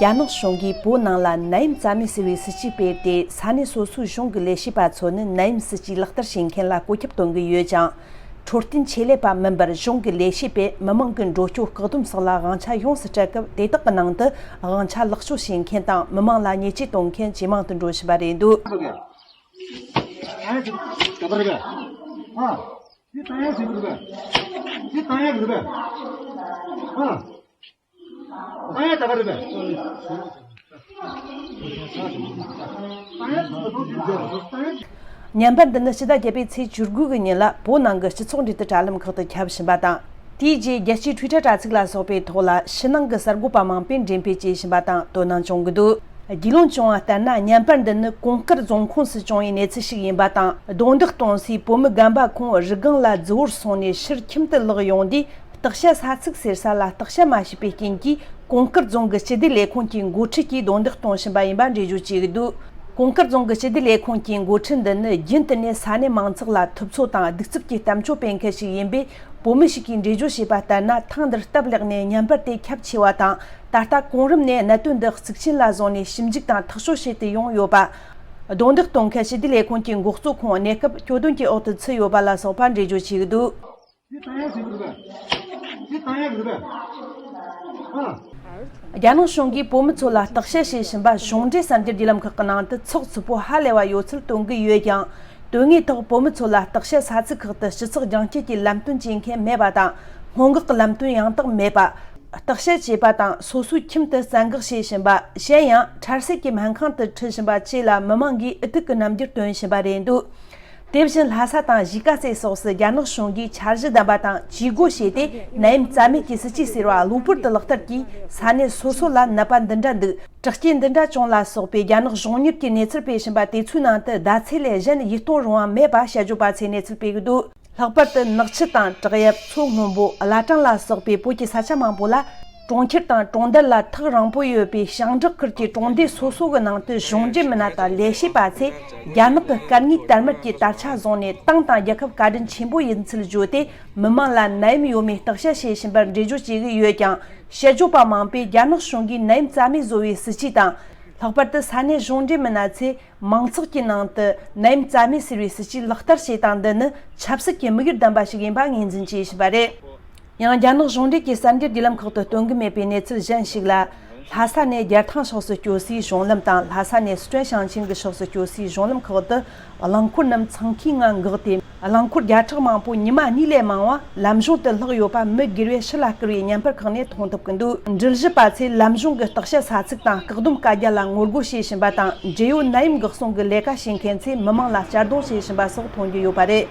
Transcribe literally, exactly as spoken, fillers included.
རྒྱ་ནག་གཞུང་གིས་བོད་ནང་ལ་ནད་ཡམས་རྩ་མེད་ཟེར་བའི་སྲིད་ཇུས་སྤེལ་ཏེ། ས་གནས་སོ་སོའི་གཞུང་གི་ལས་བྱེད་པ་ཚོ་ནི་ནད་ཡམས་སྲིད་ཇུས་ལག་བསྟར་བྱེད་མཁན་ལ་བཀོད་ཁྱབ་གཏོང་གི་ཡོད་ཀྱང་། འཕྲོད་བསྟེན་ཆེད་ལས་པ་མིན་པར་གཞུང་གི་ལས་བྱེད་པས་མི་མང་གི་འགྲོ་སྐྱོད་བཀག་སྡོམ་སོགས་ལ་དབང་ཆ་ཡོངས་སུ་སྤྲད་སྐབས། དེ་དག་གི་ནང་དུ་དབང་ཆ་ལེགས་བཅོས་བྱེད་མཁན་དང་མི་མང་ལ་ཉེས་ཆད་གཏོང་མཁན་ཇེ་མང་དུ་འགྲོ་བཞིན་པ་རེད་འདུག་ཉམས་པར་འདི་ནི་སྤྱི་ཟླ་བརྒྱད་པའི་ཚེས་བཅུ་དགུ་གི་ཉིན་ལ་བོད་ནང་གི་སྤྱི་ཚོགས་འབྲེལ་མཐུད་དྲ་ལམ་ཁག་ཏུ་ཁྱབ་བཞིན་པ་དང་། དེའི་རྗེས་རྒྱལ་སྤྱིའི་Twitter་དྲ་ཚིགས་ལ་སོགས་པའི་ཐོག་ལ་ཕྱི་ནང་གི་གསར་འགོད་པ་མང་པོས་འགྲེམས་སྤེལ་བྱེད་བཞིན་པ་དང་དོ་སྣང་བྱུང་གི་འདུག་རྒྱུས་ལོན་བྱུང་བ་ལྟར་ན། ཉམས་པར་འདི་ནི་གོང་དཀར་རྫོང་ཁོངས་སུ་བྱུང་བའི་གནས་ཚུལ་ཞིག་ཡིན་པ་དང་། རྡུང་རྡེག་གཏོང་སའི་བོད་མི་རྒན་པ་ཁོང་རི་སྒང་ལ་རྫི་བོར་སོང་ནས་ཕྱིར་ཁྱིམ་དུ་ལོག་ཡོང་དུས། བརྟག་དཔྱད་ས་ཚིགས་ཟེར་ས་ལ་བརྟག་དཔྱད་མ་བྱས་པའི་རྐྱེན་གྱིས། གོང་དཀར་རྫོང་གི་སྤྱི་བདེ་ལས་ཁུངས་ཀྱི་འགོ་ཁྲིད་ཀྱིས་རྡུང་རྡེག་གཏོང་བཞིན་པ་ཡིན་པ་འགྲེལ་བརྗོད་བྱས་ཀྱི་འདུག་གོང་དཀར་རྫོང་གི་སྤྱི་བདེ་ལས་ཁུངས་ཀྱི་འགོ་ཁྲིད་འདི་ནི་རྒྱུན་དུ་ནས་ས་གནས་མང་ཚོགས་ལ་ཐུབ་ཚོད་དང་གདུག་རྩུབ་ཀྱི་གཏམ་བརྗོད་སྤེལ་མཁན་ཞིག་ཡིན་པས། བོད་མི་ཞིག་གིས་འགྲེལ་བརྗོད་བྱས་པ་ལྟར་ན། ཐེངས་འདིར་སྟབས་ལེགས་ནས་ཉམས་པར་དེ་ཁྱབ་ཆེ་བ་དང་། ད་ལྟ་གོང་རིམ་ནས་གནད་དོན་འདི་གཙིགས་ཆེན་ལ་བཟུང་ནས་ཞིབ་འཇུག་དང་ཐག་གཅོད་བྱེད་དུ་ཡོང་ཡོད་པ། རྡུང་རྡེག་གཏོང་མཁན་སྤྱི་བདེ་ལས་ཁུངས་ཀྱི་འགོ་གཙོ་ཁོང་གནས་སྐབས་གྱོད་དོན་གྱི་འོག་ཏུ་ཚུད་ཡོད་པ་ལ་སོགས་པ་འགྲེལ་བརྗོད་བྱས་ཀྱི་འདུག་དེ་ཏང་ཡག་ཟིག་རེད་པས། དེ་ཏང་ཡག་རེད་པས། ཨ། རྒྱ་ནག་གཞུང་གིས་བོད་མི་ཚོ་ལ་བརྟག་དཔྱད་བྱེད་བཞིན་པ་གཞུང་འབྲེལ་གསར་འགྱུར་བརྒྱུད་ལམ་ཁག་གི་ནང་དུ་ཚགས་ཚུད་པོ་ཧ་ལས་པ་ཡོད་ཚུལ་སྟོན་གྱི་ཡོད་ཀྱང་། དོན་དངོས་ཐོག་བོད་མི་ཚོ་ལ་བརྟག་དཔྱད་ས་ཚིགས་ཁག་ཏུ་སྤྱི་ཚོགས་རྒྱང་བསྐྱེད་ཀྱི་ལམ་སྟོན་བྱེད་མཁན་མེད་པ་དང་། སྔོན་འགོག་གི་ལམ་སྟོན་ཡང་དག་མེད་པ། བརྟག་དཔྱད་བྱས་པ་དང་སོ་སོའི་ཁྱིམ་དུ་བཙན་འགག་བྱེད་བཞིན་པ། གཞན་ཡང་ཁྲལ་སེལ་གྱི་སྨན་ཁང་དུ་ཁྲིད་བཞིན་པ་བཅས་ལ་མི་མང་གིས་ཨུ་ཐུག་གི་རྣམ་འགྱུར་སྟོན་བཞིན་པ་རེད་འདུག་དེ་བཞིན་ལྷ་ས་དང་གཞིས་ཀ་རྩེ་སོགས་སུ་རྒྱ་ནག་གཞུང་གིས་འཆར་གཞི་བདམས་པ་དང་ཇུས་འགོད་བྱས་ཏེ། ནད་ཡམས་རྩ་མེད་ཀྱི་སྲིད་ཇུས་ཟེར་བ་གློ་བུར་དུ་ལག་བསྟར་གྱིས་ས་གནས་སོ་སོ་ལ་ནད་པ་འདི་འདྲ་འདུག་དྲག་སྐྱེད་འདི་འདྲ་བྱུང་ལ་སོགས་པའི་རྒྱ་ནག་གཞུང་གཉེར་གྱི་གནས་ཚུལ་སྤེལ་བཞིན་པ་དེ་ཚོའི་ནང་དུ་ཟླ་ཚེས་ལས་གཞན་ཡིད་རྟོན་རུང་བ་མེད་པ་དཔྱད་བརྗོད་པ་ཚོས་གནས་ཚུལ་སྤེལ་གྱི་འདུག་ལྷག་པར་དུ་ནག་ཆུ་དང་བྲག་གཡབ། མཚོ་སྔོན་པོ། བླ་བྲང་ལ་སོགས་པའི་བོད་ཀྱི་ས་ཆ་མང་པོ་ལ། གྲོང་ཁྱེར་དང་གྲོང་རྡལ་ལ་ཐག་རིང་པོ་ཡོད་པའི་ཞིང་འབྲོག་ཁུལ་གྱི་གྲོང་སྡེ་སོ་སོ་གི་ནང་དུ་གཞུང་འབྲེལ་མི་སྣ་དང་ལས་བྱེད་པ་ཚོས་རྒྱ་ནག་གི་སྐད་ངན་དར་དམར་གྱི་དར་ཆ་བཟུང་ནས་ཏང་དང་རྒྱལ་ཁབ་བཀའ་དྲིན་ཆེན་པོ་ཡིན་ཚུལ་བརྗོད་དེ། མི་མང་ལ་ནད་ཡམས་ཡོད་མེད་བརྟག་དཔྱད་བྱེད་བཞིན་པར་འགྲེལ་བརྗོད་བྱེད་ཀྱི་ཡོད་ཀྱང་། དཔྱད་བརྗོད་པ་མང་པོས་རྒྱ་ནག་གཞུང་གིས་ནད་ཡམས་རྩ་མེད་བཟོ་བའི་སྲིད་ཇུས་དང་། ལྷག་པར་དུ་ས་གནས་གཞུང་འབྲེལ་མི་སྣ་ཚོས། མང་ཚོགས་ཀྱི་ནང་དུ་ནད་ཡམས་རྩ་མེད་ཟེར་བའི་སྲིད་ཇུས་ལག་བསྟར་བྱེད་སྟངས་འདི་ནི་ཆབ་སྲིད་ཀྱི་དམིགས་ཡུལ་ལྡན་པ་ཞིག་ཡིན་པ་ངོས་འཛིན་བྱེད་བཞིན་པ་རེད། ཡང་རྒྱ་ནག་གཞུང་འབྲེལ་གྱི་གསར་འགྱུར་བརྒྱུད་ལམ་ཁག་ཏུ་སྟོན་གྱི་མེད་པའི་གནས་ཚུལ་གཞན་ཞིག་ལ། ལྷ་ས་ནས་རྒྱལ་ཐང་ཕྱོགས་སུ་སྐྱོད་སའི་གཞུང་ལམ་དང་། ལྷ་ས་ནས་སི་ཁྲོན་ཞིང་ཆེན་གྱི་ཕྱོགས་སུ་སྐྱོད་སའི་གཞུང་ལམ་ཁག་ཏུ། རླངས་འཁོར་རྣམས་འཚང་ཁའི་ངང་འགག་སྟེ། རླངས་འཁོར་བརྒྱ་ཕྲག་མང་པོ་ཉི་མ་གཉིས་ལས་མང་བ་ལམ་གཞུང་དུ་ལྷག་ཡོད་པ་མི་སྒེར་བས་ཕྱི་ལ་བསྐུར་བའི་བརྙན་པར་ཁག་ནས་མཐོང་ཐུབ་ཀྱི་འདུག་འགྲུལ་བཞུད་པ་ཚོས་ལམ་གཞུང་གི་བརྟག་དཔྱད་ས་ཚིགས་དང་བཀག་སྡོམ་བཀའ་རྒྱ་ལ་ངོ་རྒོལ་བྱེད་བཞིན་པ་དང་། འབྲེལ་ཡོད་ནད་ཡམས་འགོག་སྲུང་གི་ལས་ཀ་བྱེད་མཁན་ཚོས་མི་མང་ལ་གཅར་རྡུང་བྱེད་བཞིན་པ་སོགས་མཐོང་རྒྱུ་ཡོད་པ་རེད།